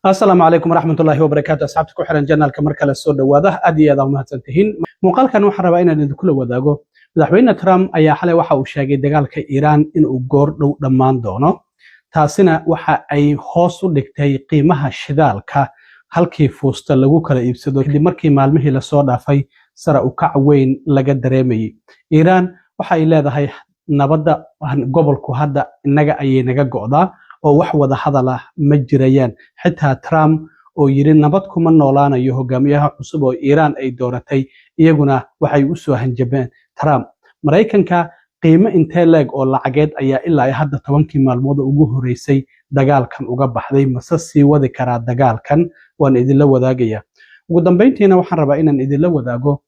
Asalaamu calaykum waraxmatullaahi wabarakaatu. Asxaabta ku xiran channelka, mar kale soo dhowaada. Aad iyo aad aa umahadsan tihiin. Muuqaalkan waxaan rabaa inaan idinkula wadaago, Madaxweyne Trump ayaa xalay waxa uu sheegay dagaalka Iiraan inuu goor dhow dhammaan doono. Taasina waxa ay hoos u dhigtay qiimaha shidaalka halkii fuusta lagu kala iibsado, kadib markii maalmihii lasoo dhaafay sare u kac weyn laga dareemayay. Iiraan waxa ay leedahay nabadda gobolku hadda innaga ayay naga go'daa oo wax wada hadal ah ma jirayaan. Xitaa Trump oo yidhi nabad kuma noolaanayo hogaamiyaha cusub oo Iiraan ay dooratay, iyaguna waxay u soo hanjabeen Trump. Maraykanka qiimo intee leeg oo lacageed ayaa ilaa hadda 10kii maalmood ugu horeysay dagaalkan uga baxday? Mase sii wadi karaa dagaalkan? Waan idinla wadaagaya. Ugu dambeyntiina waxaan rabaa inaan idinla wadaago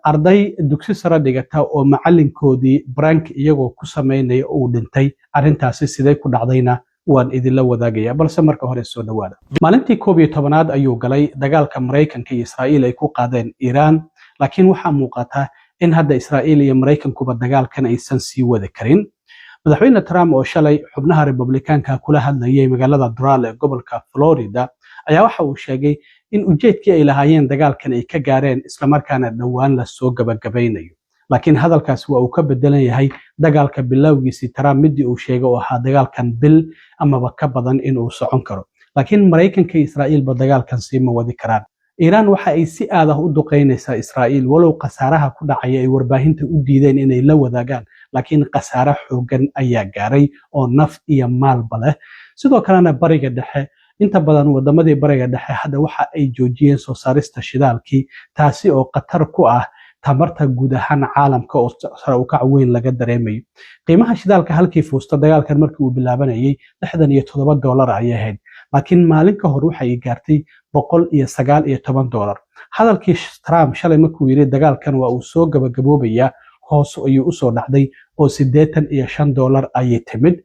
arday dugsi sare dhigata oo macalinkoodii prank iyagoo ku samaynaya uu dhintay. Arrintaasi sidee ku dhacdayna waan idinla wadaagaya, balse marka hore soo dhawaada. Maalintii 11aad ayuu galay dagaalka Maraykanka iyo Israa'iil ay ku qaadeen Iiraan, laakiin waxaa muuqata in hadda Israa'iil iyo Maraykankuba dagaalkan aysan sii wadi karin. Madaxweyne Trump oo shalay xubnaha Republikaanka kula hadlayay magaalada Doral ee gobolka Florida ayaa waxa uu sheegay in ujeedkii ay lahaayeen dagaalkan ay ka gaareen, islamarkaana dhowaan lasoo gabagabaynayo. Laakiin hadalkaasi waa uu ka bedelan yahay dagaalka bilowgiisii Trump midii uu sheegay oo ahaa dagaalkan bil amaba ka badan inuu socon karo. Laakiin Maraykanka iyo Israa'iilba dagaalkan siima wadi karaan. Iiraan waxa ay si aad ah u duqaynaysaa Israa'iil, walow khasaaraha ku dhacaya ay warbaahinta u diideen inay la wadaagaan, laakiin khasaare xooggan ayaa gaaray oo naf iyo maalba leh. Sidoo kalena Bariga Dhexe, inta badan wadamadii Bariga Dhexe hadda waxa ay joojiyeen soo saarista shidaalkii, taasi oo khatar ku ah tamarta guud ahaan caalamka oo sare u kac weyn laga dareemayo. Qiimaha shidaalka halkii fuusta dagaalkan markii uu bilaabanayay $67 ayay ahayd, laakiin maalin ka hor waxay gaartay $119. Hadalkii Trump shalay markuu yidhi dagaalkan waa uu soo gabagaboobayaa, hoos ayuu usoo dhacday oo $85 ayay timid.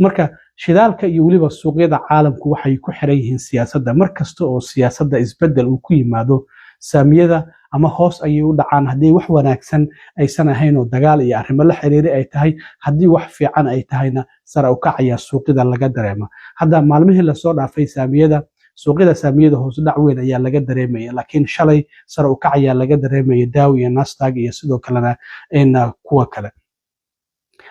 Marka shidaalka iyo weliba suuqyada caalamku waxay ku xiran yihiin siyaasadda. Mar kasta oo siyaasadda isbeddel uu ku yimaado, saamiyada ama hoos ayay u dhacaan haddii wax wanaagsan aysan ahayn oo dagaal iyo arrimo la xiriiri ay tahay. Haddii wax fiican ay tahayna, sare u kacayaa suuqyada laga dareema. Hadda maalmihii lasoo dhaafay saamiyada, suuqyada saamiyada hoos dhac weyn ayaa laga dareemaya, laakiin shalay sare u kac ayaa laga dareemaya Dow iyo Nasdaq iyo sidoo kalena kuwa kale.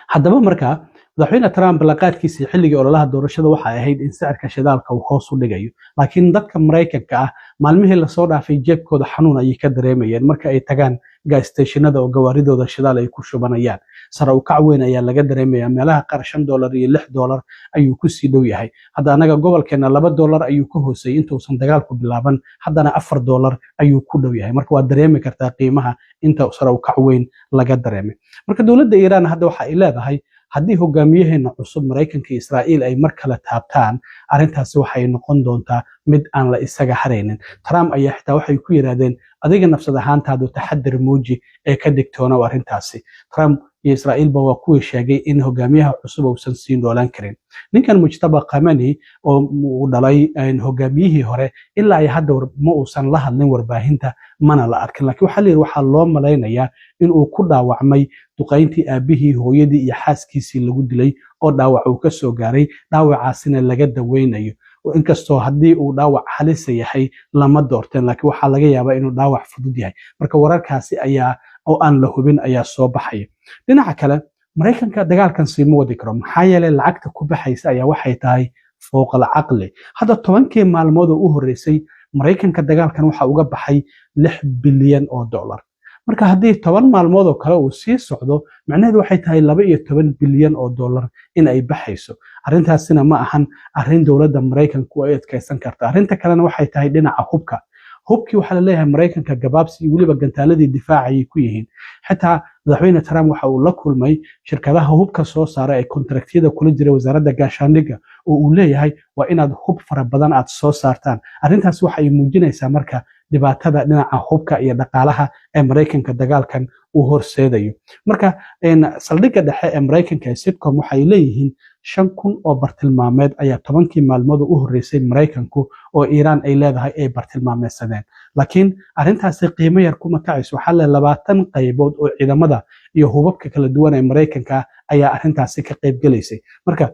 Haddaba marka Madaxweyne Trump ballanqaadkiisii xilligii ololaha doorashada waxay ahayd in sicirka shidaalka uu hoos u dhigayo, laakiin dadka Maraykanka ah maalmihii lasoo dhaafay jeebkooda xanuun ayay ka dareemayeen marka ay tagaan gas stationada oo gawaaridooda shidaal ay ku shubanayaan. Sare u kac weyn ayaa laga dareemaya. Meelaha qaar $5 iyo $6 ayuu kusii dhow yahay. Hadda anaga gobolkeena $2 ayuu ka hooseeyey intuusan dagaalku bilaaban, haddana $4 ayuu ku dhow yahay. Marka waad dareemi kartaa qiimaha inta sare u kac weyn laga dareemay. Marka dowladda Iiraan hadda waxa ay leedahay haddii hogaamiyaheena cusub Maraykanka iyo Israa'iil ay mar kale taabtaan, arrintaasi waxay noqon doontaa mid aan la isaga haraynin. Trump ayaa xitaa waxay ku yidhaahdeen, adiga nafsad ahaantaadu taxadir muuji ee ka digtoonow arrintaasi. Trump iyo Israa'iilba waa kuwii sheegay in hogaamiyaha cusub uusan sii noolaan karin. Ninkan Mujtaba Khamenei oo uu dhalay hogaamiyihii hore ilaa ay hadda ma uusan la hadlin warbaahinta, mana la arkin, laakiin waxaa la yidhi waxaa loo malaynayaa in uu ku dhaawacmay duqayntii aabihii, hooyadii iyo xaaskiisii lagu dilay oo dhaawac uu ka soo gaaray, dhaawacaasina laga daweynayo. Inkastoo haddii uu dhaawac halisa yahay lama doorteen, laakiin waxaa laga yaabaa inuu dhaawac fudud yahay. Marka wararkaasi ayaa oo aan la hubin ayaa soo baxaya. Dhinaca kale, Maraykanka dagaalkan siima wadi karo, maxaa yeelay lacagta ku baxaysa ayaa waxay tahay fowqal caqli. Hadda 10kii maalmood oo u horreysay Maraykanka dagaalkan waxa uga baxay $6 bilyan. Marka haddii 10 maalmood oo kale uu sii socdo, macnaheedu waxay tahay $12 bilyan in ay baxayso. Arrintaasina ma ahan arrin dowladda Maraykanku ay adkaysan karta. Arrinta kalena waxay tahay dhinaca hubka. Hubkii waxaa la leeyahay Maraykanka gabaabsi iyo weliba gantaaladii difaacayay ku yihiin. Xitaa Madaxweyne Trump waxa uu la kulmay shirkadaha hubka soo saara ee kontraktiyada kula jira wasaaradda gaashaandhigga, oo uu leeyahay waa inaad hub fara badan aad soo saartaan. Arrintaas waxa ay muujinaysaa marka dhibaatada dhinaca hubka iyo dhaqaalaha ee Maraykanka dagaalkan uu horseedayo. Marka saldhigga dhexe ee Maraykanka ee CENTCOM waxay leeyihiin 5,000 oo bartilmaameed ayaa 10kii maalmood u horreysay Maraykanku oo Iiraan ay leedahay ay bartilmaameedsadeen, laakiin arrintaasi qiimo yar kuma kacayso. Waxaa le 20 qaybood oo ciidamada iyo hubabka kala duwan ee Maraykanka ayaa arrintaasi ka qayb gelaysay. Marka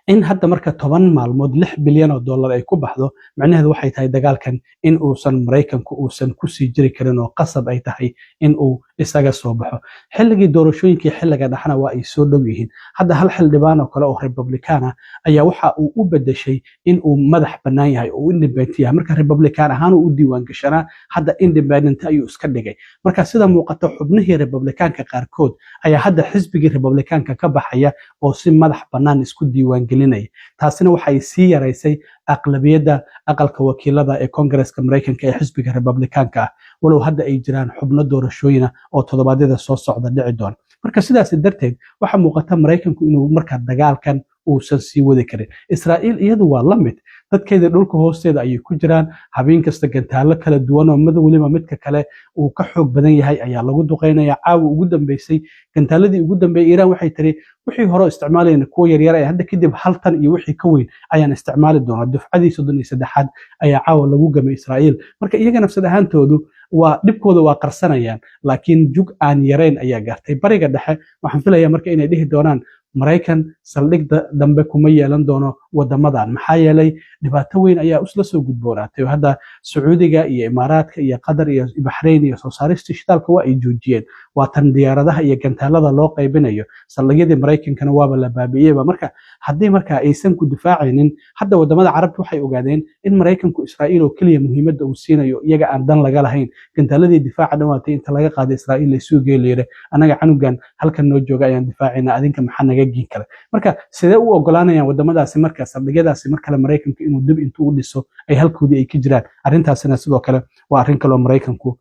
In hadda marka 10 maalmood $6 bilyan ay ku baxdo, micnaheedu waxay tahay dagaalkan in uusan Maraykanku uusan kusii jiri karin oo qasab ay tahay in uu isaga soo baxo. Xilligii doorashooyinkii xilliga dhexna waa ay soo dhow yihiin. Hadda hal xildhibaan oo kale oo Republican ah ayaa waxa uu u bedeshay in uu madax bannaan yahay oo independent yahay. Marka Republican ahaan uu u diiwaan gashanaa, hadda independent ayuu iska dhigay. Marka sida muuqata, xubnihii Republicaanka qaarkood ayaa hadda xisbigii Republicaanka ka baxaya oo si madax bannaan isku diiwaan gelinaya. Taasina waxay sii yaraysay aqlabiyadda aqalka wakiilada ee Koongareska Maraykanka ee xisbiga Republicaanka ah, walow hadda ay jiraan xubno doorashooyina oo toddobaadyada soo socda dhici doona. Marka sidaas darteed waxaa muuqata Maraykanku inuu marka dagaalkan uusan sii wadi karin. Israa'iil iyadu waa la mid. Dadkeeda dhulka hoosteeda ayay ku jiraan. Habeen kasta gantaallo kala duwan oo mid weliba midka kale uu ka xoog badan yahay ayaa lagu duqeynaya. Caawa ugu dambeysay, gantaaladii ugu dambeeyay, Iiraan waxay tiri wixii hore isticmaalayna kuwa yaryar ee hadda kadib 1 tan iyo wixii ka weyn ayaan isticmaali doonaa. Dufcadii 33aad ayaa caawa lagu gamay Israa'iil. Marka iyaga nafsad ahaantoodu waa dhibkooda waa qarsanayaan, laakiin jug aan yarayn ayaa gaartay Bariga Dhexe. Waxaan filayaa marka inay dhihi doonaan Maraykan saldhig dambe kuma yeelan doono wadamadan, maxaa yeelay dhibaato weyn ayaa isla soo gudboonaatay. Oo hadda Sacuudiga iyo Imaaraadka iyo Qatar iyo Baxrayn iyo soo saaristii shidaalka waa ay joojiyeen, waa tan diyaaradaha iyo gantaalada loo qaybinayo. Saldhigyadii Maraykankana waaba la baabi'iyeyba. Marka haddii marka aysan ku difaacaynin, hadda wadamada Carabta waxay ogaadeen in Maraykanku Israa'iil oo keliya muhiimadda uu siinayo, iyaga aan dan laga lahayn. Gantaaladii difaaca dhan waatay inta laga qaaday Israa'iil laysugu geeliyay, "Anaga canugan halkan noo jooga ayaan difaacayna, adinka maxaa naga giin kale?" Marka sidee u ogolaanayaan wadamadaasi marka saldhigyadaasi mar kale Maraykanku inuu dib intuu u dhiso ay halkoodii ay ka jiraan? Arrintaasina sidoo kale waa arrin kaloo Maraykanku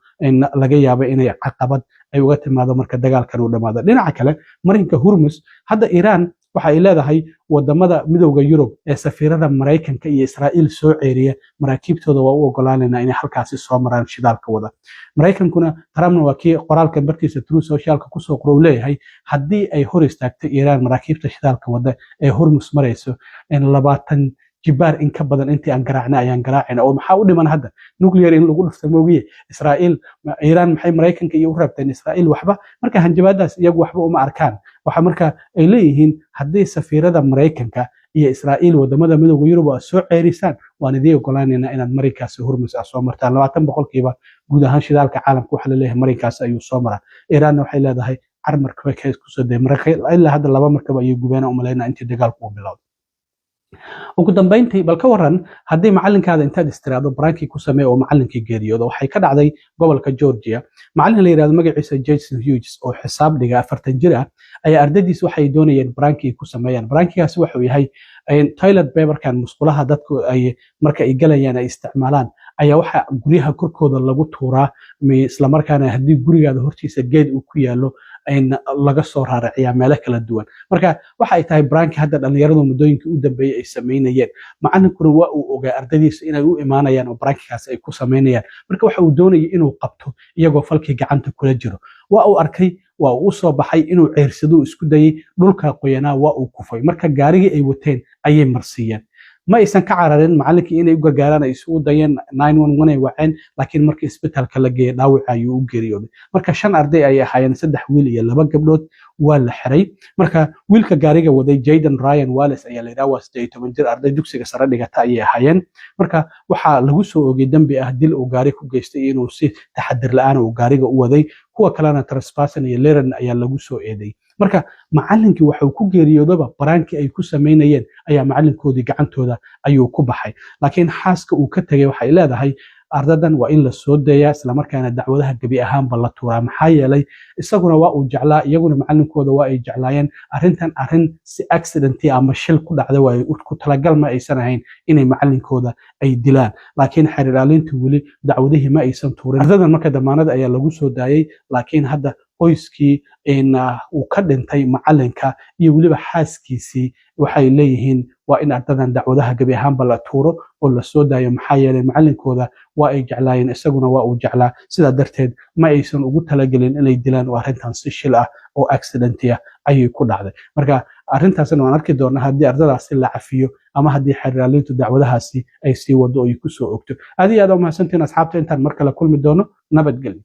laga yaabo inay caqabad ay uga timaado marka dagaalkan uu dhammaado. Dhinaca kale, marinka Hurmus, hadda Iiraan waxa ay leedahay wadamada Midowda Yurub ee safiirada Maraykanka iyo Israa'iil soo ceeriya, maraakiibtooda waa u ogolaanaynaa inay halkaasi soo maraan shidaalka wada. Maraykankuna, Trumpna, waa kii qoraalka bartiisa Truth Socialka kusoo qoro uu leeyahay haddii ay hor istaagto Iiraan maraakiibta shidaalka wada ee Hormus marayso, 20 jibaar in ka badan intii aan garaacnay ayaan garaacayna. Oo maxaa u dhiman hadda? Nuclear in lagu dhufta moogiye. Israa'iil, Iiraan maxay Maraykanka iyo u rabteen Israa'iil? Waxba. Marka hanjabaadaas iyagu waxba uma arkaan. Waxa marka ay leeyihiin haddii safiirada Maraykanka iyo Israa'iil wadamada Midowda Yurub aad soo ceerisaan, waan idiin ogolaanaynaa inaad marinkaasi Hormus ah soo martaan. 20% guud ahaan shidaalka caalamka waxaa laleeyahay marinkaasi ayuu soo maraa. Iiraanna waxay leedahay car markaba kusoo day. Ilaa hadda laba markaba ayay gubeen umalaynaa intii dagaalku uu bilowday. Ugu dambayntii, bal ka waran haddii macalinkaada intaad istiraado prank-ii ku samee oo macalinkii geeriyoodo? Waxay ka dhacday gobolka Georgia. Macalin la yidhahdo magaciisa Jason Hughes oo xisaab dhiga, 40 jir ah, ayaa ardaydiis waxay doonayeen prank-ii ku sameeyaan. Prank-igaasi wuxuu yahay toilet paperkan musqulaha dadku ay marka ay galayaan ay isticmaalaan ayaa waxa guryaha korkooda lagu tuuraa, islamarkaana haddii gurigaada hortiisa geed uu ku yaallo laga soo raaraciyaa meelo kala duwan. Marka waxa ay tahay prank-i hadda dhalinyaradu muddooyinkii u dambeeyey ay samaynayeen. Macalinkuna waa uu ogaa ardaydiisa inay u imaanayaan oo prank-igaas ay ku samaynayaan. Marka waxa uu doonayay inuu qabto iyagoo falkii gacanta kula jiro. Waa uu arkay, waa uu u soo baxay inuu ceersado isku dayey. Dhulka qoyanaa waa uu kufay. Marka gaarigii ay wateen ayay marsiiyeen. Ma aysan ka cararin. Macallinkii inay u gargaaraan ay isugu dayeen, ay waceen, laakiin markii isbitaalka la geeyey dhaawaca ayuu u geeriyooday. Marka shan arday ayay ahaayeen, saddex wiil iyo laba gabdhood. Waa la xiray. Marka wiilka gaariga waday, Jaden Ryan Wallace ayaa la yidhaha, waa 18 jir, arday dugsiga sare dhigata ayay ahaayeen. Marka waxaa lagu soo ogay dembi ah dil uu gaari ku geystay, inuu si taxadir la'aan uu gaariga u waday. Kuwa kalena trespassing iyo littering ayaa lagu soo eeday. Marka macallinkii waxuu ku geeriyoodaba prank-kii ay ku samaynayeen ayaa macalinkoodii gacantooda ayuu ku baxay. Laakiin xaaska uu ka tegay waxay leedahay ardadan waa in la soo dayaa, islamarkaana dacwadaha gebi ahaanba la tuuraa, maxaa yeelay isaguna waa uu jeclaa, iyaguna macalinkooda waa ay jeclaayeen. Arrintan arrin si accident ama shil ku dhacda waaye, ku talagal ma aysan ahayn inay macalinkooda ay dilaan. Laakiin xeer ilaalintu weli dacwadihii ma aysan tuurin ardadan. Marka damaanad ayaa lagu soo daayey, laakiin hadda qoyskii uu ka dhintay macalinka iyo weliba xaaskiisii waxay leeyihiin waa in ardadan dacwadaha gebi ahaanba la tuuro oo la soo daayo, maxaa yeelay macalinkooda waa ay jeclaayeen, isaguna waa uu jeclaa. Sidaa darteed ma aysan ugu talagelin inay dilaan oo arrintan si shil ah oo accident ah ayay ku dhacday. Marka arrintaasna waan arki doonaa haddii ardadaasi la cafiyo ama haddii xeer ilaalintu dacwadahaasi ay sii wado oo ay ku soo ogto. Aad iyo aad u mahadsantihiin asxaabta. Intaan mar kale kulmi doono, nabadgelyo.